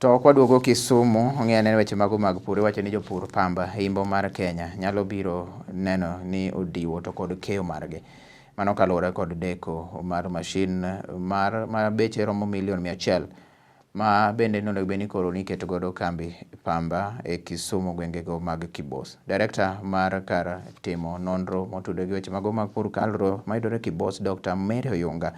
To kwaduogo Kisumu, ong'e ane weche mago mag pur. Iwacho ni jopur pamba e imbo mar Kenya nyalo biro neno ni odiwo to kod keyo margi. Mano kaluwore kod deko mar mashin mar ma beche romo milion 100 ma bende nonego bed ni koro niketo godo kambi pamba e Kisumu gwengego mag Kibos. Director mar kar timo nonro motudore gi weche mago mag pur KALRO mayudore Kibos, Dr. Mary Oyunga,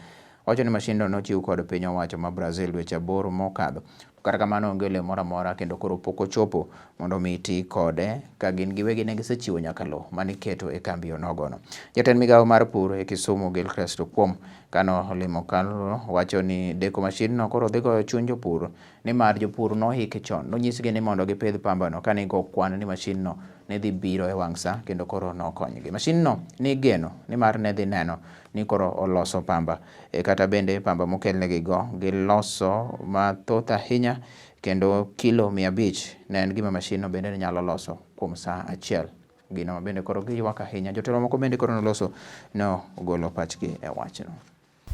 wacho ni masindno nochiw kod piny owacho ma Brazil dweche 8 mokadho. Kata kamano, onge olemo moro amora kendo koro pok ochopo mondo mi ti kode ka gin giwegi ne gisechiwo nyaka lowo maniketo e kambi onogono. Jatend migawo mar pur e Kisumu, Gilchrist Okwom, kano olimo KALRO, wacho ni deko masindno koro dhi goyo chuny jopur nimar jopur nohiki chon nonyisgi ni mondo gipidh pambano kane go kwan ni masindno ne dhi biro e wang' sa kendo koro nokonygi. Masindno nigeno nimar ne dhi neno ni koro oloso pamba e kata bende pamba mokelnegi go giloso mathoth ahinya kendo kilo 500 ne en gima mashinno bende ne nyalo loso kuom sa achiel. Gino bende koro giywak ahinya. Jotelo moko bende koro noloso no ogolo pachgi e wachno.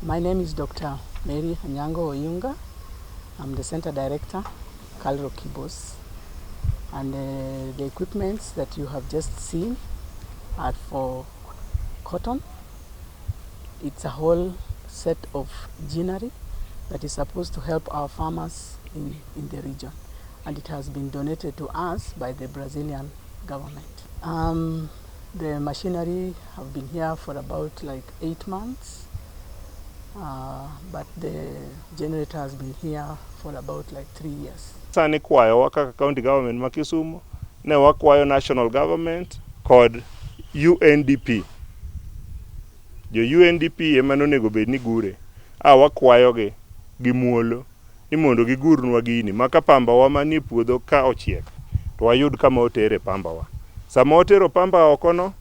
My name is Dr. Mary Anyango Oyunga. I'm the Center Director, KALRO Kibos. And the equipments that you have just seen are for cotton. It's a whole set of ginnery that is supposed to help our farmers in the region. And it has been donated to us by the Brazilian government. The machinery have been here for about like 8 months. But the generator has been here for about like 3 years. Sani kwayowa kaka county government ma Kisumu ne wakwayo national government kod UNDP. Jo UNDP ema nonego bed ni gure. A wakwayogi gi muolo ni mondo gigurnwa gini ma ka pamba wa manie puodho ka ochiek to wayud kama otere pamba wa. Sama watero pamba oko no,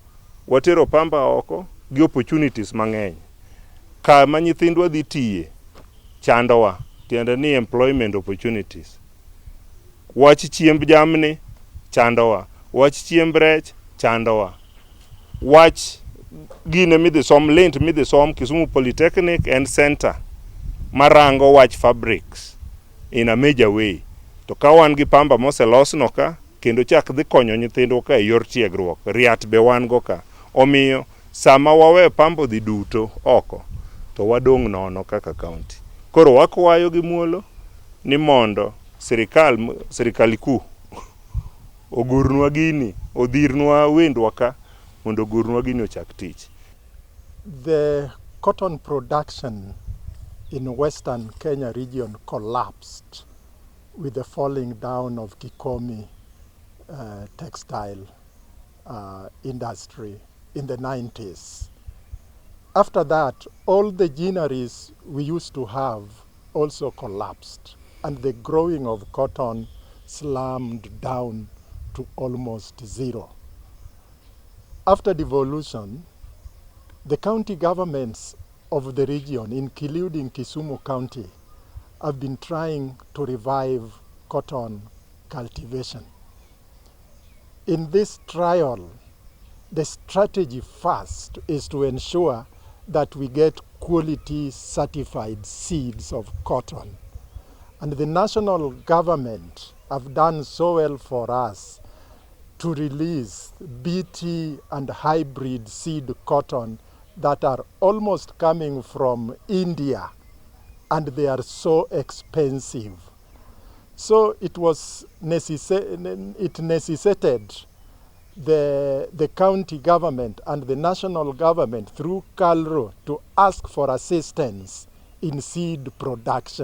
watero pamba oko gi opportunities mang'eny. Kama nyithindwa dhi tiye chandowa, tiende ni employment opportunities. Wach chiemb jamni chandowa, wach chiemb rech chandowa, wach gine midhi som lint midhi som Kisumu Polytechnic en center marango wach fabrics in a major way. To ka wan gi pamba moselosno ka kendo chak dhi konyo nyithindwa ka e yor tiegruok, riat be wan go ka. Omiyo sama wawe pamba odhi duto oko to wadong' nono kaka county. Koro wakwayo gi muolo ni mondo sirikal sirikal kuu ogurnwa gini, odhirnwa wendwa ka mondo ogurnwa gini ochak tich. The cotton production in Western Kenya region collapsed with the falling down of Kikomi textile industry in the 90s. After that, all the ginneries we used to have also collapsed, and the growing of cotton slammed down to almost zero. After devolution, the county governments of the region, including Kisumu County, have been trying to revive cotton cultivation. In this trial, the strategy first is to ensure that we get quality certified seeds of cotton. And the national government have done so well for us to release BT and hybrid seed cotton that are almost coming from India, and they are so expensive. So it necessitated the county government and the national government through KALRO to ask for assistance in seed production.